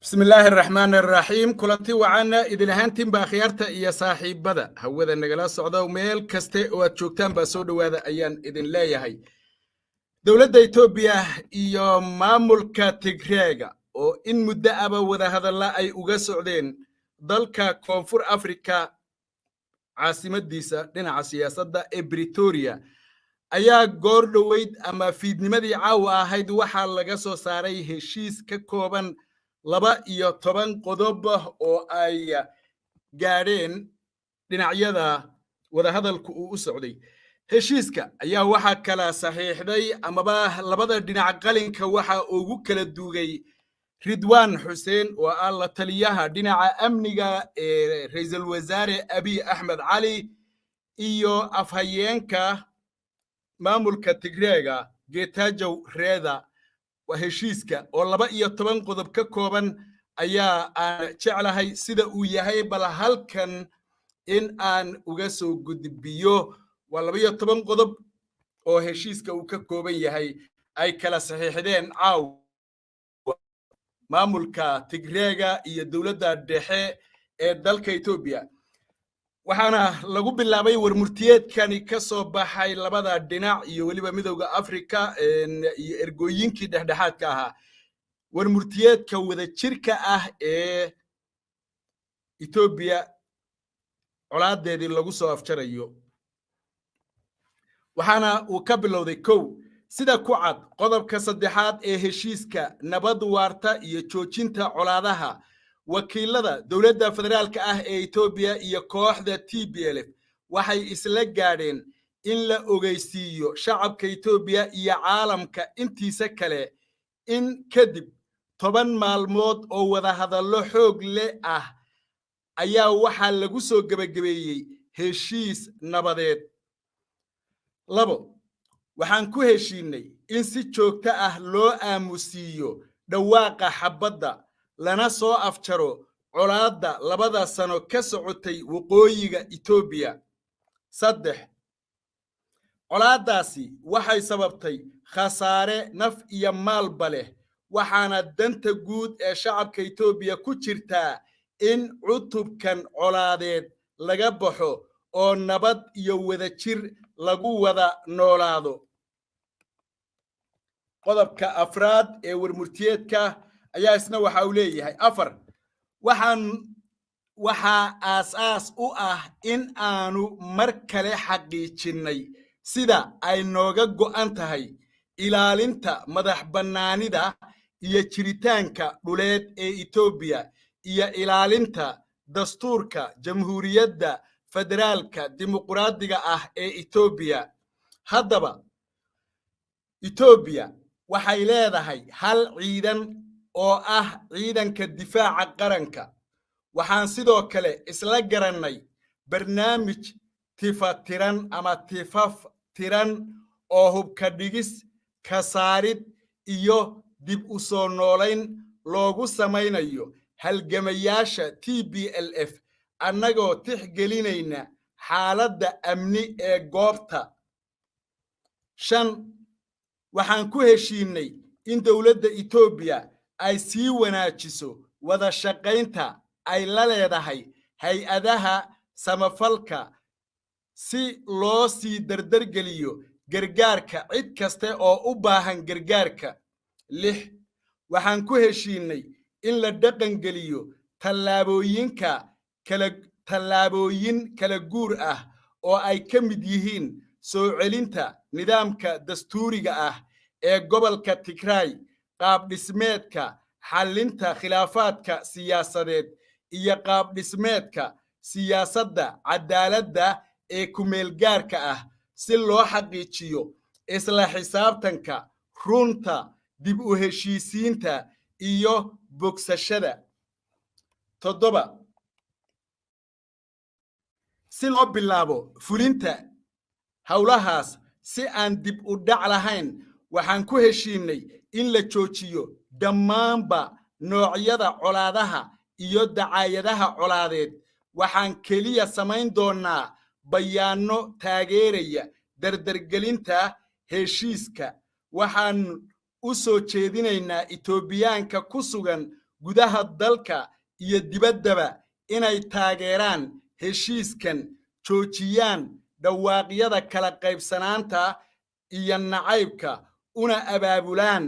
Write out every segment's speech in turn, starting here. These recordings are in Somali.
Bismillaahi araxmaan araxiim. Kulanti wacan idin ahaantiinba, akhyaarta iyo saaxiibada hawada nagala socda, meel kaste oo aad joogtaan baa soo dhowaada ayaan idin leeyahay. Dowladda Etoobiya iyo maamulka Tigreega oo in muddo aba wadahadalla ay uga socdeen dalka Koonfur Afrika, caasimadiisa dhinaca siyaasadda ee Britoria, ayaa goor dhoweyd ama fiidnimadii caawa ahayd waxaa laga soo saaray heshiis ka kooban 12 qodob oo ay gaadheen dhinacyada wadahadalku uu u socday. Heshiiska ayaa waxaa kala saxiixday amaba labada dhinac qalinka waxa ugu kala duugay Ridwaan Xuseen oo ah la taliyaha dhinaca amniga ee Ra'iisul Wasaare Abiy Axmed Cali iyo afhayeenka maamulka Tigreega Getajow Reeda. Waa heshiiska oo 12 qodob ka kooban ayaa aan jeclahay sida uu yahay bal halkan in aan uga soo gudbiyo. Waa 12 qodob oo heshiiska uu ka kooban yahay ay kala saxiixdeen caawa maamulka Tigreega iyo dowladda dhexe ee dalka Etoobiya. Waxaana lagu bilaabay warmurtiyeedkani ka soo baxay labada dhinac iyo weliba Midowda Afrika iyo ergooyinkii dhexdhexaadka ahaa, warmurtiyeedka wadajirka ah ee Etoobiya colaadeedii lagu soo afjarayo. Waxaana uu ka bilowday: kow, sida ku cad qodobka saddexaad ee heshiiska nabad waarta iyo joojinta colaadaha, wakiilada dowladda federaalka ah ee Etoobiya iyo kooxda TPLF waxay isla gaadheen in la ogeysiiyo shacabka Etoobiya iyo caalamka intiisa kale in kadib 10 maalmood oo wadahadallo xoog leh ah ayaa waxaa lagu soo gebagabeeyey heshiis nabadeed. Labo, waxaan ku heshiinay in si joogto ah loo aamusiiyo dhawaaqa xabbadda, lana soo afjaro colaadda 2da sano ka socotay waqooyiga Etoobiya. Saddex, colaaddaasi waxay sababtay khasaare naf iyo maalba leh, waxaana danta guud ee shacabka Etoobiya ku jirtaa in cutubkan colaadeed laga baxo oo nabad iyo wadajir lagu wada noolaado. Qodobka afraad ee warmurtiyeedka ayaa isna waxa uu leeyahay: afar, waxaa aas-aas u ah in aanu mar kale xaqiijinnay sida ay nooga go'an tahay ilaalinta madax bannaanida iyo jiritaanka dhuleed ee Etoobiya iyo ilaalinta dastuurka Jamhuuriyadda Federaalka Dimuqraadiga ah ee Etoobiya. Haddaba, Etoobiya waxay leedahay hal ciidan oo ah ciidanka difaaca qaranka. Waxaan sidoo kale isla garannay barnaamij tifatiran ama tifaf tiran oo hubka dhigis, ka saarid iyo dib u soo noolayn loogu samaynayo halgamayaasha TPLF, annagoo tixgelinayna xaaladda amni ee goobta. Shan, waxaan ku heshiinay in dowladda Etoobiya ay sii wanaajiso wada shaqaynta ay la leedahay hay-adaha samafalka si loo sii dardargeliyo gargaarka cid kaste oo u baahan gargaarka. Lix, waxaan ku heshiinay in la dhaqangeliyo tallaabooyin kala guur ah oo ay ka mid yihiin soo celinta nidaamka dastuuriga ah ee gobolka Tigraay, qaab dhismeedka xallinta khilaafaadka siyaasadeed iyo qaab dhismeedka siyaasadda cadaaladda ee kumeelgaarka ah, si loo xaqiijiyo isla xisaabtanka runta, dib u heshiisiinta iyo bogsashada. Toddoba, si loo bilaabo fulinta howlahaas si aan dib u dhac lahayn, waxaan ku heshiinay in la joojiyo dhammaanba noocyada colaadaha iyo dacaayadaha colaadeed. Waxaan keliya samayn doonnaa bayaanno taageeraya dardargelinta heshiiska. Waxaan u soo jeedinaynaa Itoobiyaanka ku sugan gudaha dalka iyo dibaddaba inay taageeraan heshiiskan, joojiyaan dhawaaqyada kala qaybsanaanta iyo nacaybka, una abaabulaan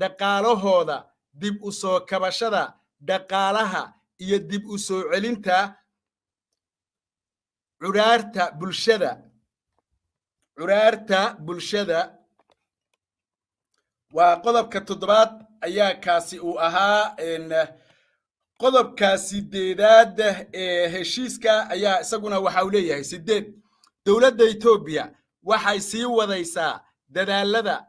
dhaqaalahooda dib u soo kabashada dhaqaalaha iyo dib u soo celinta curaarta bulshada, curaarta bulshada. Waa qodobka toddobaad ayaa kaasi uu ahaa. Qodobka sideedaad ee heshiiska ayaa isaguna waxa uu leeyahay: 8, dowladda Etoobiya waxay sii wadaysaa dadaalada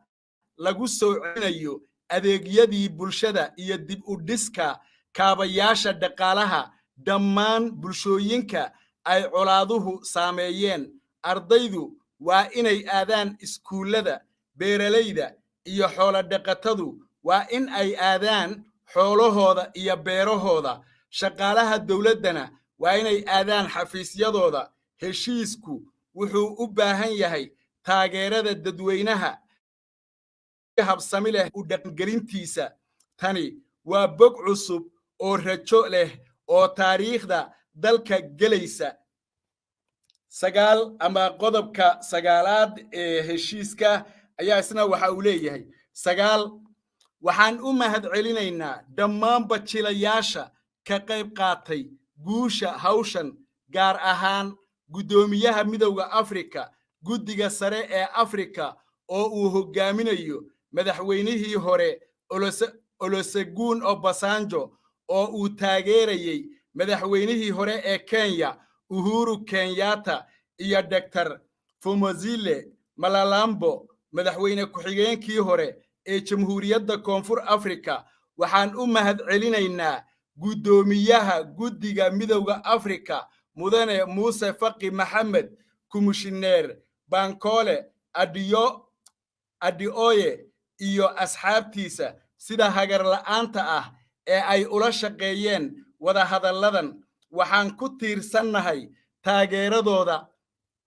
lagu soo celinayo adeegyadii bulshada iyo dib u dhiska kaabayaasha dhaqaalaha dhammaan bulshooyinka ay colaaduhu saameeyeen. Ardaydu waa inay aadaan iskuullada, beeralayda iyo xoolo dhaqatadu waa in ay aadaan xoolahooda iyo beerahooda, shaqaalaha dowladdana waa inay aadaan xafiisyadooda. Heshiisku wuxuu u baahan yahay taageerada dadweynaha habsami leh u dhaqangelintiisa. Tani waa bog cusub oo rajo leh oo taariikhda dalka gelaysa. 9 ama qodobka sagaalaad ee heshiiska ayaa isna waxa uu leeyahay: 9, waxaan u mahad celinaynaa dhammaanba jilayaasha ka qayb qaatay guusha hawshan, gaar ahaan guddoomiyaha Midowda Afrika, Guddiga Sare ee Afrika oo uu hoggaaminayo madaxweynihii hore Olusegun Obasanjo, oo uu taageerayey madaxweynihii hore ee Kenya Uhuru Kenyatta, iyo Dr Phumzile Mlambo, madaxweyne ku-xigeenkii hore ee Jamhuuriyadda Koonfur Afrika. Waxaan u mahad celinaynaa guddoomiyaha Guddiga Midowda Afrika, Mudane Muuse Faqi Maxamed, Komishineer Bankole Adiyo Adeoye iyo asxaabtiisa sida hagar la'aanta ah ee ay ula shaqeeyeen wadahadalladan. Waxaan ku tiirsannahay taageeradooda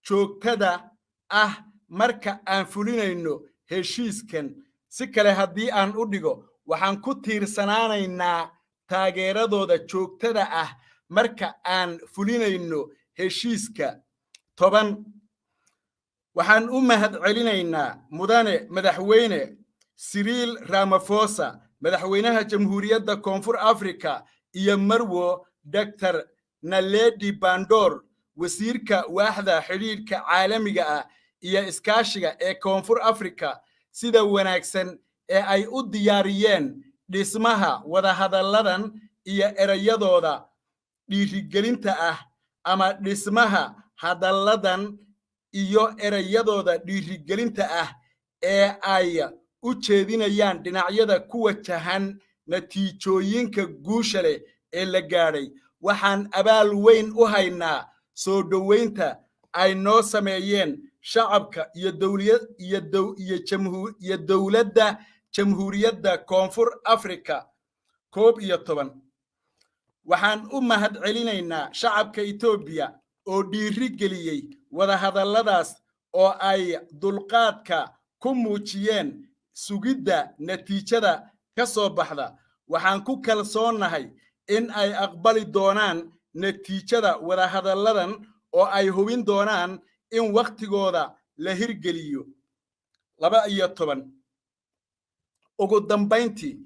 joogtada ah marka aan fulinayno heshiiskan. Si kale haddii aan u dhigo, waxaan ku tiirsanaanaynaa taageeradooda joogtada ah marka aan fulinayno heshiiska. 10, waxaan u mahad celinaynaa Mudane Madaxweyne Cyril Ramaphosa, madaxweynaha Jamhuuriyadda Koonfur Africa, iyo Marwo Dr Naledi Pandor, wasiirka waaxda xidhiidhka caalamiga ah iyo iskaashiga ee Koonfur Africa, sida wanaagsan ee ay u diyaariyeen dhismaha wadahadalladan iyo erayadooda dhiirigelinta ah, ama dhismaha hadalladan iyo erayadooda dhiirigelinta ah ee ay u jeedinayaan dhinacyada ku wajahan natiijooyinka guusha leh ee la gaadhay. Waxaan abaal weyn u haynaa soo dhoweynta ay noo sameeyeen shacabka iyo iyo dowladda Jamhuuriyadda Koonfur Africa. 11, waxaan u mahad celinaynaa shacabka Etoobiya oo dhiiri geliyey wadahadalladaas oo ay dulqaadka ku muujiyeen sugidda natiijada ka soo baxda. Waxaan ku kalsoonnahay in ay aqbali doonaan natiijada wadahadalladan oo ay hubin doonaan in wakhtigooda la hirgeliyo. 12, ugu dambayntii,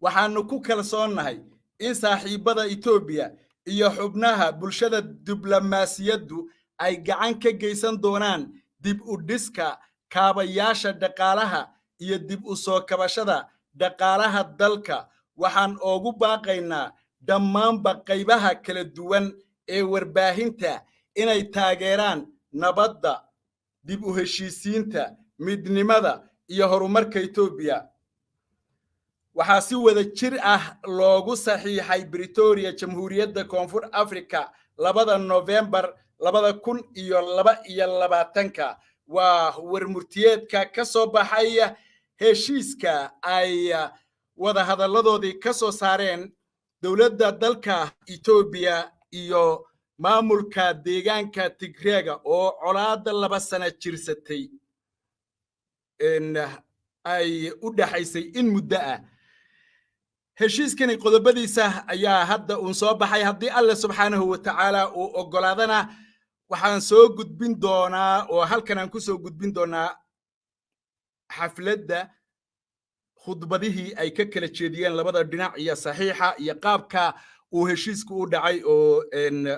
waxaannu ku kalsoonnahay in saaxiibbada Etoobiya iyo xubnaha bulshada diblomaasiyaddu ay gacan ka geysan doonaan dib u dhiska kaabayaasha dhaqaalaha iyo dib u soo kabashada dhaqaalaha dalka. Waxaan oogu baaqaynaa dhammaanba qaybaha kala duwan ee warbaahinta inay taageeraan nabadda, dib u heshiisiinta, midnimada iyo horumarka Etoobiya. Waxaa si wada jir ah loogu saxiixay Pretoria, Jamhuuriyadda Koonfur Africa, 2da Nofembar 2022-ka. Waa warmurtiyeedka ka soo baxay heshiiska ay wadahadalladoodii ka soo saareen dowladda dalka Etoobiya iyo maamulka deegaanka Tigreega oo colaadda 2 sano jirsatay ay u dhaxaysay in muddo ah. Heshiiskani qodobadiisa ayaa hadda uun soo baxay. Haddii Alle subxaanahu wa tacaala uu oggolaadana, waxaan soo gudbin doonaa oo halkan aan ku soo gudbin doonaa xafladda, khudbadihii ay ka kala jeediyeen labada dhinac iyo saxiixa iyo qaabka uu heshiisku u dhacay oo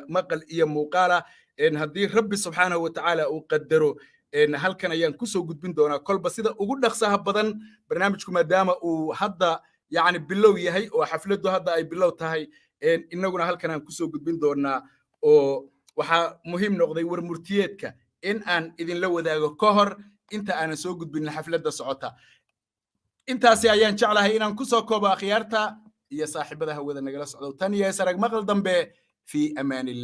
maqal iyo muuqaala. Haddii Rabbi subxaanahu wa tacaala uu qadaro, halkan ayaan kusoo gudbin doonaa kolba sida ugu dhaqsaha badan barnaamijku, maadaama uu hadda yacni bilow yahay oo xafladdu hadda ay bilow tahay. Innaguna halkan aan kusoo gudbin doonaa, oo waxaa muhiim noqday war murtiyeedka in aan idinla wadaago ka hor inta aanan soo gudbinin xafladda socota. Intaasi ayaan jeclahay inaan kusoo koobo, akhyaarta iyo saaxiibada hawada nagala socdo. Tan iyo isarag maqal dambe, fi amaan illah.